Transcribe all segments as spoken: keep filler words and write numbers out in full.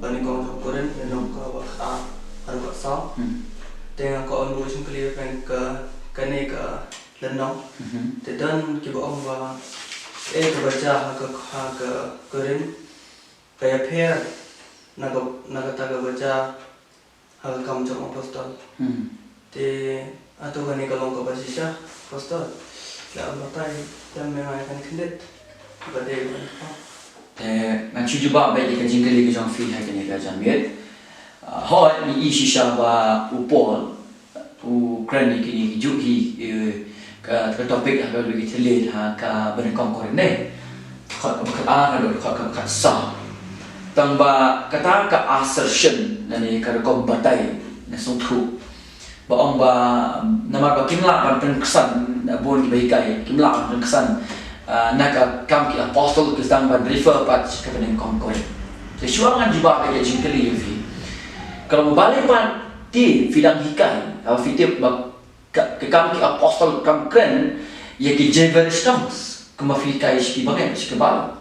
Kane ka ong jong Korinth, lynnong kaba khatar haduh kaba saw. Hmm. Te nga kwah ban buh jingkylli pyrshah ka, kane ka lynnong. Mhm. Te don kiba ong ba, eh, kaba jia ha ka, ha ka Korinth ka ïapher na ka, na kata kaba jia ha ka Kam jong Apostol. Hmm. Te hato kane ka long kaba shisha, Apostol? La batai, la me ngai kan khyndiat. Ba dei ban ha. Te ngan shu jubab beit ïa ka jingkylli ka jong phi ha kane ka janmiet. Ah, hooid, ngi i shisha ba u Paul u kren ïa kine ki juh hi, eh, ka, ka topic ha kaba ki thylliej ha ka Banyngkong Korinth ne. Dkhot kaba khatar haduh dkhot kaba khatsaw. Tang ba kata ka assertion lane ka rukom batai, nga sngewthuh ba ong ba namar ba kim lah ban pynksan, na bun kiba hikai kim lah ban pynksan, ah, na ka Kam ki Apostol, ki sdang ban refer pat sha ka Banyngkong Korinth. Te shuwa ngan jubab ïa ka jingkylli jong phi, ka long balei pat te phi dang hikai, haba phi tip ba ka, ka Kam ki Apostol kam kren ïa ki gibberish tongues kumba phi hikai sha ki bangeit, sha ki balang?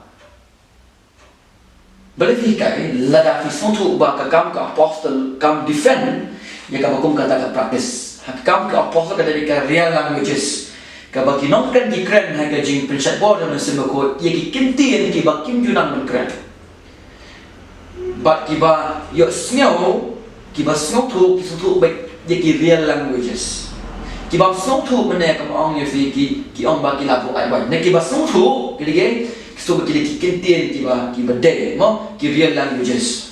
Balei phi hikai, lada phi sngewthuh ba ka Kam ki Apostol kam defend ïa kaba kum kata ka practice? Ha ka Kam ki Apostol ka dei ka real languages kaba ki nongkren ki kren ha ka jingpynshait bor jong u Mynsiem Bakhuid ïa ki ktien kiba kim ju nang ban kren. Bad kiba ïohsngew, kiba sngewthuh, ki sngewthuh beit ïa ki real languages. Kiba sngewthuh mynne, kumba ong ïa phi, ki, ki ong ba ki la buh ai wai. Ne kiba sngewthuh, ki dei ki, ki sngewthuh ba ki dei ki ktien kiba, kiba dei, mo, ki real languages.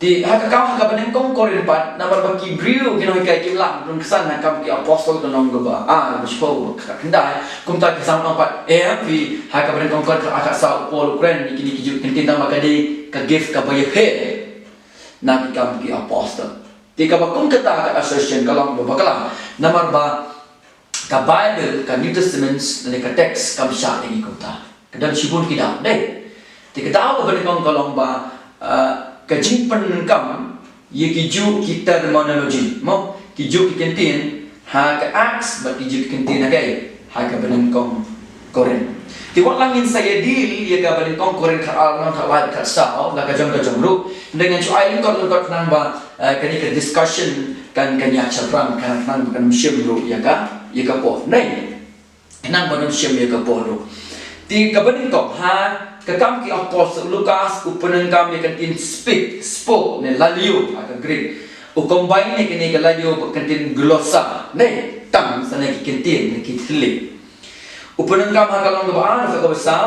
Te ha ka Kam, ha ka Banyngkong Korinth pat, namar ba ki briew, ki nonghikai kim lah ban kren ha ka Kam ki Apostol ka lynnong kaba ar, kaba shiphew, kaba khatkhyndai. Kumta ki sdang ban ong pat, eh, phi, ha ka Banyngkong Korinth kaba khatsaw, u Paul u kren ïa kine ki juh ki ktien, tang ba ka dei ka gift kaba ïapher na ki Kam ki Apostol. Te kaba kum kata ka assertion ka long kaba bakla, namar ba ka Bible, ka New Testament, lane ka text kam shah ïa ngi kumta. Ka don shibun ki daw, dei. Te ka daw kaba nyngkong ka long ba, ah, ka jingpyndonkam ïa ki juh ki terminology, mo, ki juh ki ktien ha ka Acts bad ki juh ki ktien ha ka, ha ka Banyngkong Korinth. Te wat la ngin sa ïa deal ïa ka Banyngkong Korinth khatar, lynnong khatar, khatsaw, la ka jong ka jong ruh. Hynrei ngan shu ai lyngkot lyngkot khnang ba, eh, kane ka discussion kan, kan ïa shaphrang, kan, khnang ba kan ym shim ruh ïa ka, ïa ka por. Dei. Khnang ba kan ym shim ïa ka por ruh. Te kaba nyngkong ha ka Kam ki Apostol, u Lukas u pyndonkam ïa ka ktien speak, spoke, ne lalïo ha ka Greek. U combine ïa kane ka lalïo bad ka ktien glossa, ne tongues, ne ki ktien, ne ki thylliej. U pyndonkam ha ka lynnong kaba ar, ha kaba saw,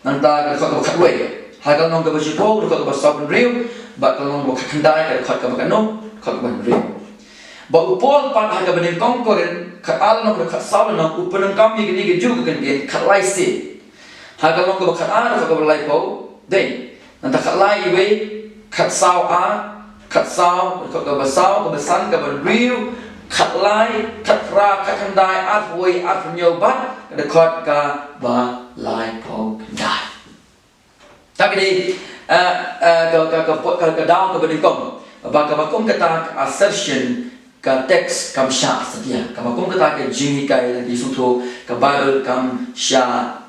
nangta ka dkhot kaba khatwei. Ha ka lynnong kaba shiphew, dkhot kaba sawphew hynriew, bad ka lynnong kaba khatkhyndai, ka dkhot kaba katno, dkhot kaba hynriew. Bad u Paul pat ha ka Banyngkong Korinth, khatar lynnong, dkhot saw lynnong, u pyndonkam ïa kine ki juh ki ktien khatlai sien. Ha ka lynnong kaba khatar, dkhot kaba laiphew, dei. Nangta khatlai wei, khatsaw ar, khatsaw, dkhot kaba saw, kaba san, kaba hynriew, khatlai, khatphra, khatkhyndai, arphew wei, arphew hynñiew bad ka dkhot kaba laiphew khyndai. Te ka dei, eh, eh, ka, ka, ka, ka, ka daw kaba nyngkong. Ba kaba kum kata ka assertion, ka text kam shah satia. Kaba kum kata ka jinghikai, lane ka jingsngewthuh, ka Bible kam shah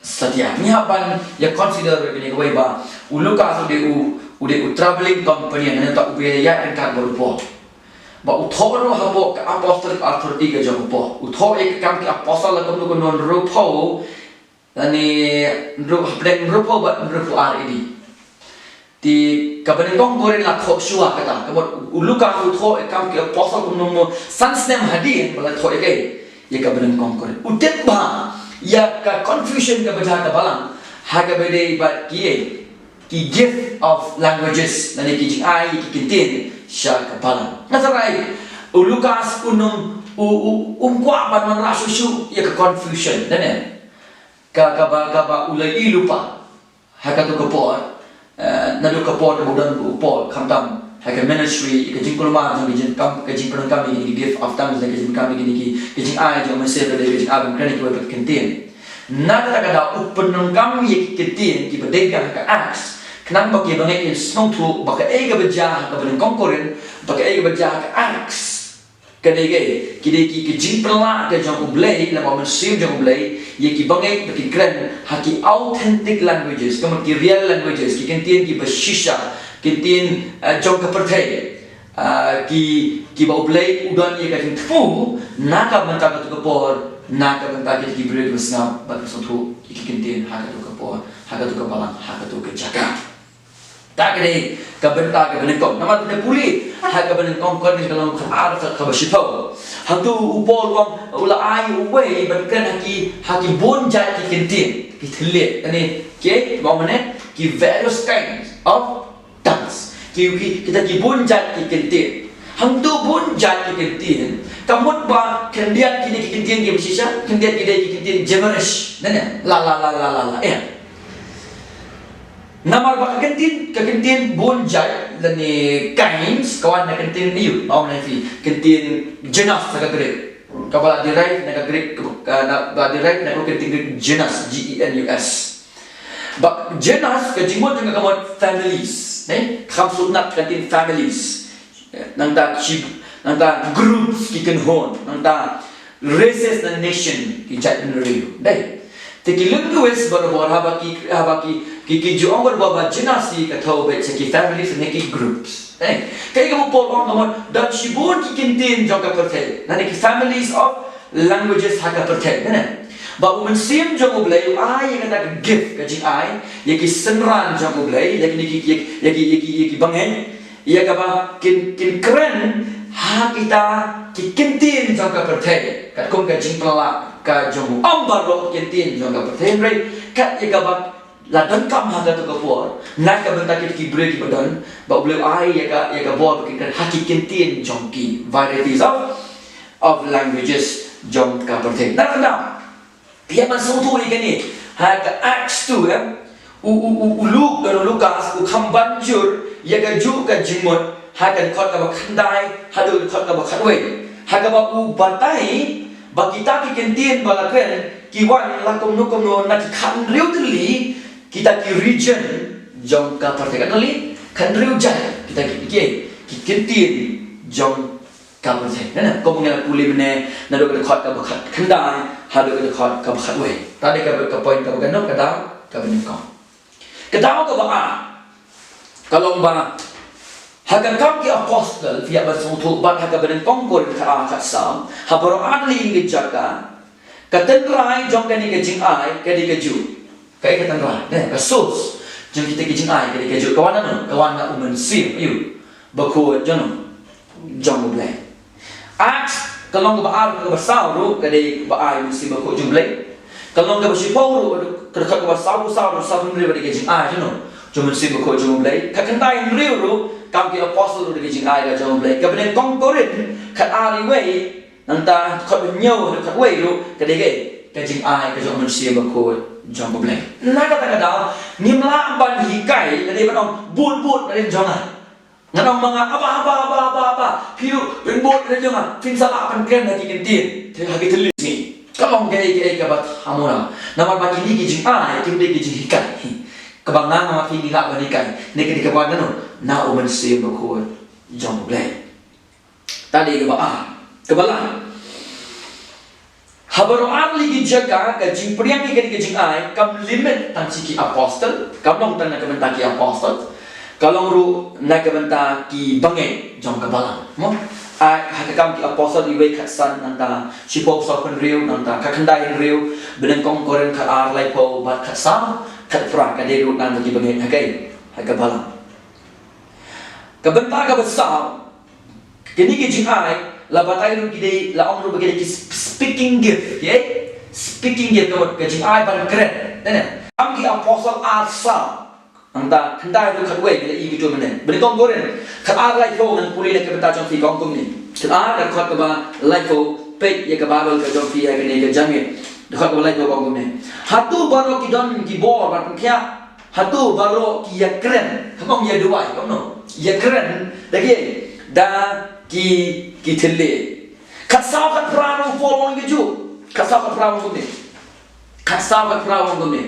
satia. Ngi hap ban ïa consider kane kawei ba u Lukas u dei u, u dei u travelling companion, ne ta u ba ïaid ryngkat bad u Paul. Ba u thoh ruh hapoh ka apostolic authority ka jong u Paul. U thoh ïa ka Kam ki Apostol la kumno kumno, hynriewphew, lane hynriew, hapdeng hynriewphew bad hynriewphew ar A D. Te ka Banyngkong Korinth la thoh shuwa kata. Ka mut u Lukas u thoh ïa ka Kam ki Apostol kumno kumno, san snem hadien ba la thoh ïa ka, ïa ka Banyngkong Korinth. U tip bha ïa ka confusion kaba jia ha ka balang ha kaba ïadei bad ki, ki gift of languages, lane ki jingai ïa ki ktien sha ka balang. Nga tharai u Lukas um, u, u, um kwah ban wanrah shuh shuh ïa ka confusion, ne? Ka, kaba, kaba u la ïohi lypa ha kato ka por, eh, naduh ka por kaba u don u Paul, khamtam ha ka ministry, ka jingkulmar jong ka jingkam, ka jingpyndonkam ïa kine ki gift of tongues, ka jingpyndonkam ïa kine ki, ka jingai jong u Mynsiem, ka jingai ban kren ïa kiwei pat ki ktien. Na kata ka daw u pyndonkam ïa ki ktien kiba dei biang ha ka Acts, khnang ba ki bangeit kin sngewthuh ba kaei kaba jia ha ka Banyngkong Korinth bad kaei kaba jia ha ka Acts. Ka dei kaei? Ki dei ki, ki jingpynlah ka jong U Blei, lane U Mynsiem jong U Blei, ïa ki bangeit ba kin kren ha ki authentic languages, ka mut ki real languages, ki kyntien kiba shisha, kyntien, eh, jong ka pyrthei. Ah, ki, kiba U Blei u don ïa ka jingthmu na ka bynta katu ka por, na ka bynta kita ki briew kiba sngap bad kiba sngewthuh ïa ki kyntien ha katu ka por, ha katu ka balang, ha katu ka jaka. Kata ka dei ka bynta kaba nyngkong. Namar phi pule ha kaba nyngkong Korinth ka lynnong khatar, kaba shiphew. Hangtu u Paul u ong u la ai uwei ban kren ha ki, ha ki bun jait ki kyntien, ki thylliej. Kane ki, ba ong mynne, ki various kinds of tongues. Ki, ki, kita ki bun jait ki kyntien. Hangtu bun jait ki kyntien, ka mut ba khyndiat ki dei ki kyntien kiba shisha, khyndiat ki dei ki kyntien gibberish. Nane, la, la, la, la, la, la, eh. Namar ba ka kyntien, ka kyntien bun jait lane kinds, ka wan na kyntien ïa u, ong na phi, kyntien genus na ka Greek. Kaba la derive na ka Greek, ka, na, ba derive na ka kyntien Greek genus, G E N U S. Ba genus ka jingmut jong ka ka mut families, ne? Kham suk nap ka kyntien families. Nangta ki, nangta groups ki kynhun, nangta races na nation ki jait bynriew. Dei. Te ki linguist barabor haba ki, haba ki, ki, ki ju ong barabor ba genus ka thew beit sha ki families ne ki groups. Dei. Kaei kaba u Paul u ong ka mut don shibun ki kyntien jong ka pyrthei. Nane ki families of languages ha ka pyrthei. Nane. Ba u Mynsiem jong U Blei u ai ïa kata ka gift, ka jingai ïa ki synran jong U Blei, ïa kine ki, ïa, ïa ki, ïa ki, ïa ki bangeit, ïa kaba kin, kin kren ha kita ki kyntien jong ka pyrthei. Katkum ka jingpynlah ka jong u, ym baroh ki kyntien jong ka pyrthei, hynrei kat ïa kaba la donkam ha katu ka por, na ka bynta kita ki briew kiba don, ba U Blei u ai ïa ka, ïa ka bor ba kin kren ha ki kyntien jong ki, varieties of, of languages jong ka pyrthei. Na ka Phi ïa ban sngewthuh ïa kane ha ka Acts two, eh? U, u, u, u Luk, eh, Lukas, u kham ban jur ïa kajuh ka jingmut ha ka dkhot kaba khyndai haduh dkhot kaba khatwei. Ha kaba u batai ba kita ki kyntien ba la kren ki wan la kumno kumno na ki khathynriew tylli kita ki region jong ka pyrthei. Khathynriew, khathynriew jait kita ki, ki, ki kyntien jong ka pyrthei. Nane, kumba ngi la pule mynne, naduh ka dkhot kaba khat, khyndai haduh ka dkhot kaba khatwei. Te dei ka, ka point kaba khatno, ka daw kaba nyngkong. Ka daw kaba ar, ka long ba ha Ka Kam ki Apostol, phi ïa ban sngewthuh, bad ha kaba nyngkong Korinth khatar, khatsaw, ha baroh arliang ki jaka, ka tynrai jong kane ka jingai ka dei kajuh. Kaei ka tynrai, ne, ka source jong kita ki jingai ka dei kajuh. Ka wan na mano? Ka wan na U Mynsiem, ïa u, bakhuid jong u, jong U Blei. Acts, ka lynnong kaba ar, kaba saw ruh, ka dei ba ai U Mynsiem Bakhuid jong U Blei. Ka lynnong kaba shiphew ruh, ka dkhot kaba saw, saw ruh, saw hynriew, ka dei ka jingai jong u, jong U Mynsiem Bakhuid jong U Blei. Ka khyndai hynriew ruh, Kam ki Apostol ruh, ka dei ka jingai ka jong U Blei. Kaba nyngkong Korinth khatar, wei, nangta dkhot hynñiew haduh khatwei ruh ka dei ka, ka jingai ka jong U Mynsiem Bakhuid jong U Blei. Na kata ka daw ngim lah ban hikai, ka dei ban ong bud bud na ri jong nga. Ngan ong ma nga, Aba, Aba, Aba, Aba, Aba, phi ruh phin bud na ri jong nga, phin sa lah ban kren ha ki kyntien, ha ki thylliej. Ka long kaei kaei kaba thymmai. Namar ba kine ki jingai kim dei ki jinghikai kaba nga, nga ma phi ngi lah ban hikai. Ne ka dei kaba nano? Na U Mynsiem Bakhuid jong U Blei. Te dei kaba ar. Kaba lai, ha baroh arliang ki jaka ka jingpdiang ïa kane ka jingai kam limit tang sha ki apostol, kam long tang na ka bynta ki apostol, ka long ruh na ka bynta ki bangeit jong ka balang. Mo? Ha Ka Kam ki Apostol wei, khatsan, nangta shiphew, saw hynriew, nangta ka khyndai hynriew, ba nyngkong Korinth khatar, laiphew bad khatsaw, khatphra, ka dei ruh na ki bangeit ha ka, ha ka balang. Ka bynta kaba saw, kine ki jingai la batai ruh ki dei, la ong ruh ba ki dei ki sp-, speaking gift, ïa? Speaking gift, ka, ka jingai ban kren. Nane, Ka Kam ki Apostol ar saw, nangta khyndai haduh khatwei, ngi la ïohi kito mynne. Ba nyngkong Korinth khatar, laiphew, ngan pule na ka bynta jong phi, ka ong kumne. Khatar, ka dkhot kaba laiphew, peit ïa ka Baibl ka jong phi ha kane ka janmiet. Dkhot kaba laiphew ka ong kumne: Hato baroh ki don ki bor ban pynkhiah? Hato baroh ki ïakren? Kam ong ïaduwai, kumno? Ïakren da ki, da ki, ki thylliej. Khatsaw khatphra ruh u Paul u ong kajuh. Khatsaw khatphra u ong kumne. Khatsaw khatphra u ong kumne.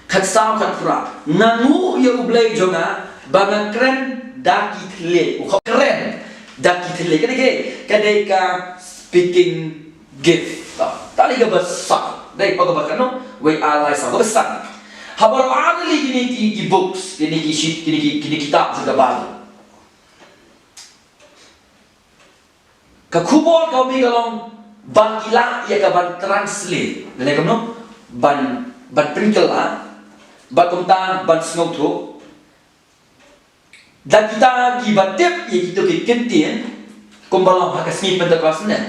Khatsaw khatphra. Nga nguh ïa U Blei jong nga ba nga kren da ki thylliej. U kren Da ki thylliej, ka dei ka, ka dei ka speaking gift. Ta, ta dei kaba san. Dei, oh, kaba kano, wei, ar, lai, saw, kaba san. Ha baroh ar tylli kine ki, ki books, kine ki sheet, kine ki, kine ki kitab jong ka Baibl. Ka khubor kaba mih ka long ba ki lah ïa ka ban translate. Lane kumno? Ban, ban pynkylla. Bad kumta ban sngewthuh. Da kita kiba tip ïa kito ki kyntien, kumba long ha ka sngi Pentekost ne.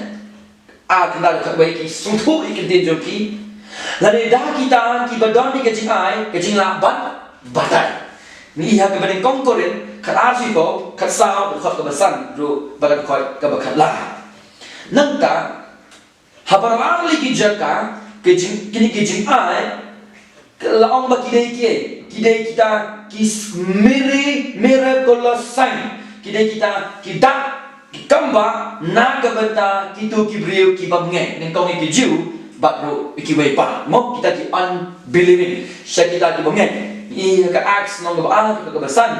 Ar khyndai dkhot wei, ki sngewthuh ïa ki kyntien jong ki. Lane da kita kiba don ïa ka jingai, ka jinglah ban batai. Ngi ïohi ha kaba nyngkong Korinth, khatar shiphew, khatsaw, dkhot kaba san, ruh bad dkhot kaba khatlai. Nangta, ha baroh ar tylli ki jaka, ki jing, kine ki jingai, la ong ba ki dei ki, ki dei kita ki s-, miri-, miraculous sign. Ki dei kita ki dak, ki kambah, na ka bynta kito ki briew ki bym ngeit. Nyngkong ïa ki Jiw, bad ruh ïa kiwei pat. Mo, kita ki unbelieving. Sha kita ki bym ngeit. Ïa ka Acts lynnong kaba ar, kaba san.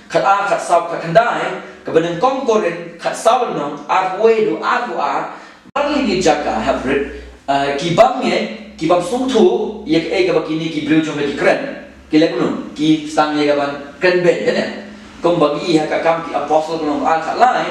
Khatar, khatsaw, khatkhyndai, kaba nyngkong Korinth, khatsaw lynnong, arphew wei haduh arphew ar, Ar tylli ki jaka hapdeng, eh, ki bym ngeit, ki bym sngewthuh ïa kaei kaba kine ki briew jong ka ki kren. Ki leh kumno, ki sdang ïa ka ban kren beiñ, ne? Kumba ngi ïohi ha Ki Kam ki Apostol lynnong kaba ar, khatlai,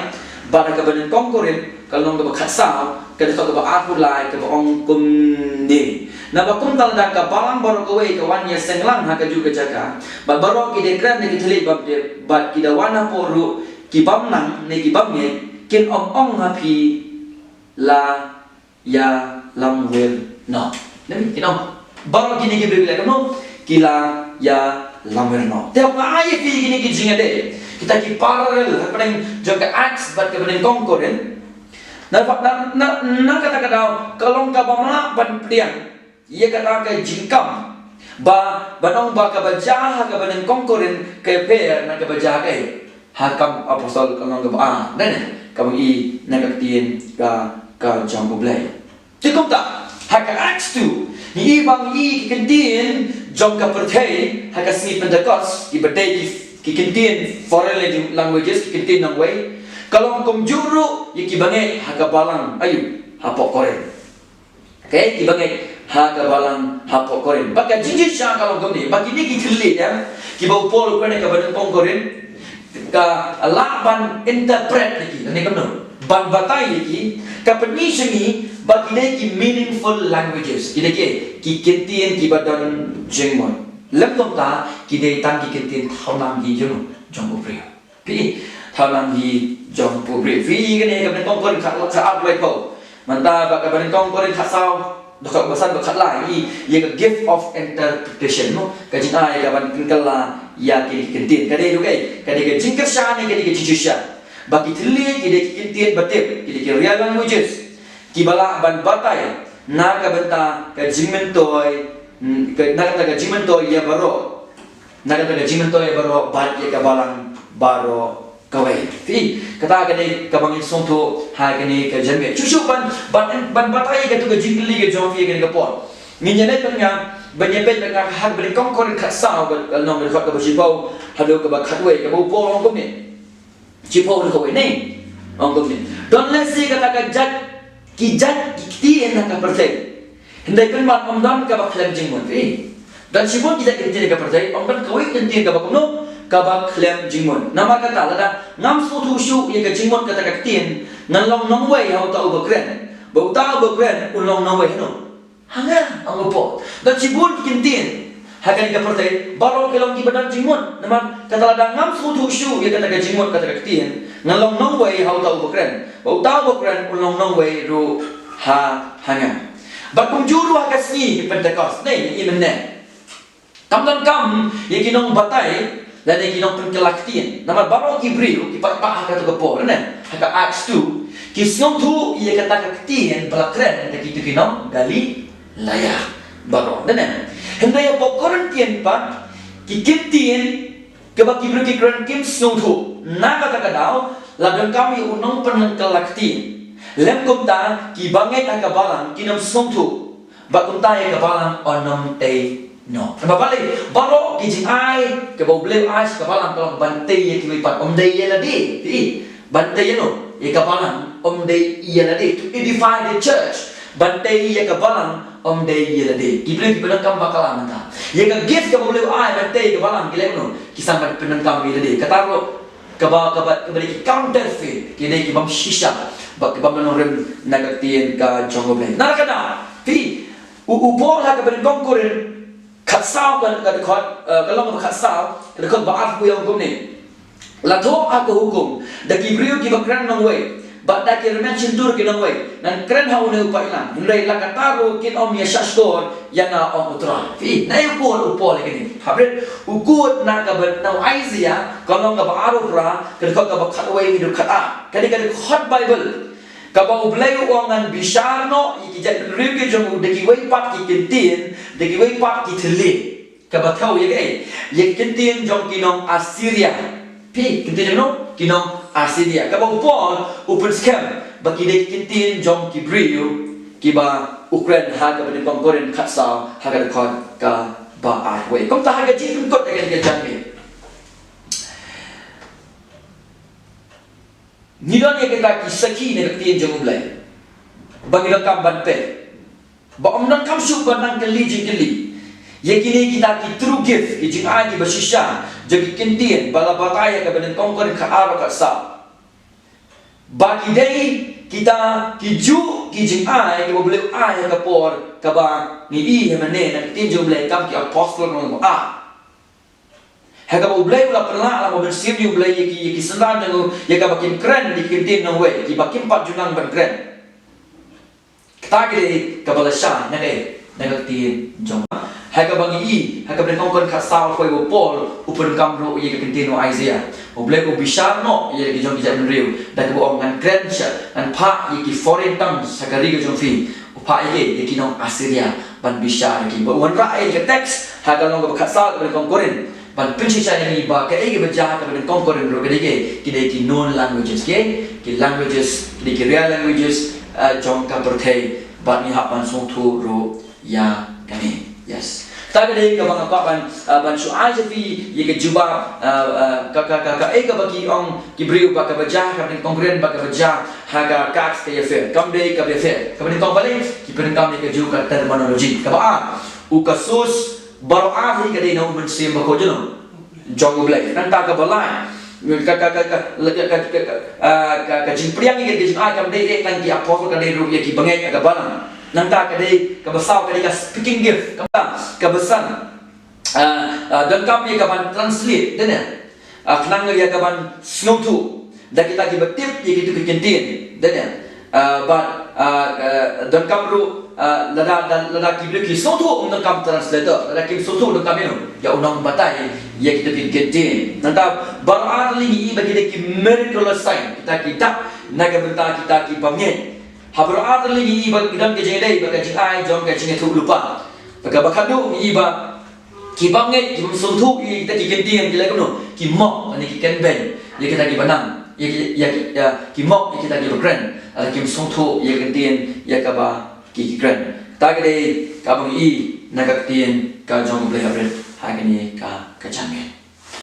bad ha kaba nyngkong Korinth, ka lynnong kaba khatsaw, ka dkhot kaba arphew lai, kaba ong kumne. Naba kumta lada ka balang baroh kawei ka wan ïaseng lang ha kajuh ka jaka, bad baroh ki dei kren da ki thylliej bymdei, bad ki da wan hapoh ruh ki bym nang ne ki bym ngeit, kin ym ong ha phi la ïalamwir noh. Lem, kin ong. Baroh kine ki briew ki la kumno, ki la ïalamwir noh. Te nga ai ïa phi kine ki jingïadei. Kita ki parallel hapdeng jong ka Acts bad kaba nyngkong Korinth. Na, na, na, na kata ka daw, ka long kaba mlak ban pdiang ïa kata ka jingkam. Ba, ba ong ba kaba jia ha kaba nyngkong Korinth ka pher na kaba jia ha ka, ha Ki Kam Apostol ka lynnong kaba ar. Dei ne, kaba ngi i na ka ktien ka, ka jong U Blei. Te kumta, ha ka Acts two, ngi i ba ngi i ki kyntien jong ka pyrthei, ha ka sngi Pentecost, kiba dei ki, ki kyntien foreign languages, ki kyntien nongwei, ka long kumjuh ruh ïa kiba ngeit ha ka balang, aïu, hapoh Korinth. Okay, kiba ngeit ha ka balang hapoh Korinth. Bad ka jingshisha ka long kumne, ba kine ki thylliej, kiba u Paul u kren ha kaba nyngkong Korinth, ka lah ban interpret ïa ki, lane kumno, ban batai ïa ki, ka pyni sha ngi ba ki dei ki meaningful languages, ki dei ki, ki kyntien kiba don jingmut. Lem kumta, ki dei tang ki kyntien thaw nang hi jong, jong u briew. Phi, thaw nang hi jong u briew. Phi, kane kaba nyngkong Korinth khat, khat arphew. Mynta bad kaba nyngkong Korinth khatsaw, dkhot kaba san bad khatlai, ïa ka gift of interpretation, no? Ka jingai ka ban pynkylla ïa ki kyntien. Ka dei ruh kaei, ka dei ka jingkyrshan ne ka dei ka jingshisha. Ba ki thylliej ki dei ki kyntien ba tip, ki dei ki real languages. Kiba lah ban batai na ka bynta ka jingmyntoi, mm, ka, na ka bynta ka jingmyntoi ïa baroh. Na kata ka jingmyntoi baroh bad ïa ka balang baroh kawei. Phi, kata ka dei kaba ngin sngewthuh ha kane ka janmiet. Shuh shuh ban, ban, ban batai ïa katu ka jingkylli ka jong phi ïa kane ka por. Ngin ïa leit bad nga, ban ïa peit bad nga ha kaba nyngkong Korinth khatsaw bad, eh, lynnong, dkhot kaba shiphew haduh kaba khatwei, kaba u Paul u ong kumne. Shiphew haduh kawei ne. U ong kumne. Don lehse kata ka jait, ki jait ki ktien ha ka pyrthei. Hynrei pynban ym don kaba khlem jingmut. Phi. Don shibun ki jait ki ktien ha ka pyrthei, ym don kawei ka ktien kaba kumno, kaba khlem jingmut. Namar kata lada ngam sngewthuh shuh ïa ka jingmut kata ka ktien, ngan long nongwei ha uta uba kren. Bad uta uba kren un long nongwei hano? Ha nga, ong u Paul. Don shibun ki kyntien ha kane ka pyrthei, baroh ki long kiba don jingmut. Namar kata lada ngam sngewthuh shuh ïa kata ka jingmut kata ka ktien, ngan long nongwei ha uta uba kren. Bad uta uba kren un long nongwei ruh ha, ha nga. Bad kumjuh ruh ha ka sngi Pentekost, ne, i mynne. Kam donkam ïa ki nongbatai lane ki nongpynkylla ktien. Namar baroh ki briew ki paidbah ha katu ka por, ne, ha ka Acts two, ki sngewthuh ïa kata ka ktien ba la kren da kitu ki nong Galilaya baroh, ne. Hynrei hapoh Korinth pat ki kyntien kaba ki briew ki kren kim sngewthuh. Na kata ka daw la donkam ïa u nongpynkylla ktien. Lem kumta kiba ngeit ha ka balang kin ym sngewthuh. Bad kumta ïa ka balang un ym tei noh. Namar balei? Baroh ki jingai kaba U Blei u ai sha ka balang ka long ban tei ïa kiwei pat, ym dei ïa lade. Phi, ban tei ïa no? Ïa ka balang ym dei ïa lade, to edify the church. Ban tei ïa ka balang ym dei ïa lade. Ki briew kiba donkam bakla mynta. Ïa ka gift kaba U Blei u ai ban tei ïa ka balang, ki leh kumno? Ki sa ban pyndonkam ïa lade. Kata ruh kaba, kaba, kaba dei ki counterfeit, ki dei ki bym shisha bad ki bym nongrim na ka ktien ka jong U Blei. Na ka kata, phi, u, u Paul ha kaba nyngkong Korinth khatsaw ka, ka dkhot, eh, ka lynnong ba khatsaw, ka dkhot ba arphew u ong kumne: La thoh ha ka hukum da ki briew kiba kren nongwei bad da ki hynmen shyntur ki nongwei, ngan kren ha une u paidlang. Hynrei la katta ruh kin ym ïa shahshkor ïa nga, ong U Trai. Phi, naei u quote u Paul ïa kane? Hapdeng u quote na kaba, na u Isaiah, ka lynnong kaba arphew phra, ka dkhot kaba khatwei haduh khatar. Kane ka dkhot Baibl kaba U Blei u ong, ngan bishar noh ïa ki jaitbynriew ki jong u da kiwei pat ki ktien, da kiwei pat ki thylliej. Kaba thew ïa kaei? Ïa ki ktien jong ki nong Assyria. Phi, ki ktien jong no? Ki nong Assyria. Kaba u Paul u pynskhem ba ki dei ki ktien jong ki briew kiba u kren ha kaba nyngkong Korinth khatsaw, ha ka dkhot kaba arphew. Kumta ha ka jingpynkut ha kane ka janmiet, ngi don ïa kita ki sakhi na ka ktien jong U Blei ba ngi donkam ban peit ba ym donkam shuh ban nang kylli jingkylli ïa kine kita ki true gift, ki jingai kiba shisha jong ki ktien ba la batai ha kaba nyngkong Korinth khatar bad khatsaw. Ba ki dei kita kijuh ki jingai kiba U Blei u ai ha ka por kaba ngi i ha mynne na ka ktien jong U Blei kam ki apostle, ka lynnong ba ar. Ha kaba U Blei u la pynlah la u Mynsiem U Blei ïa ki, ïa ki synran jong u, ïa kaba kin kren ïa ki ktien nongwei, kiba kim pat ju nang ban kren. Kata ka dei kaba lashai na ka, na ka ktien jong. Ha kaba ngi i ha kaba nyngkong Korinth khatsaw, kawei ba u Paul u pyndonkam ruh ïa ka ktien u Isaiah. U Blei u bishar noh ïa ki jong ki jaitbynriew da kaba u ong, ngan kren sha, ngan phah ïa ki foreign tongues ha ka ri ka jong phi. U phah ïa ki, ïa ki nong Assyria ban bishar ïa ki. Ba u wanrah ïa ka text ha ka lynnong kaba khatsaw kaba nyngkong Korinth ban pynshisha ïa ngi ba kaei kaba jia ha kaba nyngkong Korinth ruh ka dei kaei? Ki dei ki known languages, ki, ki languages, ki dei ki real languages, eh, jong ka pyrthei, bad ngi hap ban sngewthuh ruh ïa kane. Yes. Kata ka dei kaba nga kwah ban, eh, ban shu ai sha phi ïa ka jubab, eh, eh, ka, ka, ka, kaei kaba ki ong ki briew ba kaba jia ha kaba nyngkong Korinth bad kaba jia ha ka, ka Acts ka ïapher. Kam dei kaba ïapher. Kaba nyngkong balei? Ki pyndonkam ïa kajuh ka terminology. Kaba ar, u kasus baroh ar hi ka dei na u Mynsiem Bakhuid jong u, jong U Blei. Nangta kaba lai, ka, ka, ah, ka, ka jingpdiang ïa ka jingai kam dei eh tang ki apostle, ka dei ruh ïa ki bangeit ha ka balang. Nangta ka dei kaba saw, ka dei ka speaking gift. Kaba, kaba san, ah, ah, donkam ïa ka ban translate, dei ne? Ah, khnang ïa ka ban sngewthuh da kita kiba tip ïa kito ki ktien, dei ne? Ah, bad, ah, ah, donkam ruh, ah, lada, lada, lada ki briew ki sngewthuh, ym donkam translator, lada kim sngewthuh, donkam ïa u, ïa u nongbatai ïa kito ki ktien. Nangta baroh ar tylli ngi i ba ki dei ki miraculous sign, kita ki dak na ka bynta kita ki bangeit. Ha baroh ar tylli ngi i ba ki don ka jingïadei bad ka jingai jong ka jingïathuhlypa. Bad kaba khatduh ngi i ba ki bangeit ki bym sngewthuh ïa kita ki ktien ki leh kumno? Ki mock, lane ki kynbeiñ ïa kita kiba nang, ïa ki, ïa ki, ïa ki mock ïa kita kiba kren, lada kim sngewthuh ïa ka ktien ïa kaba ki, ki kren. Kata ka dei kaba ngi i na ka ktien ka jong U Blei ha rit ha kane ka, ka janmiet.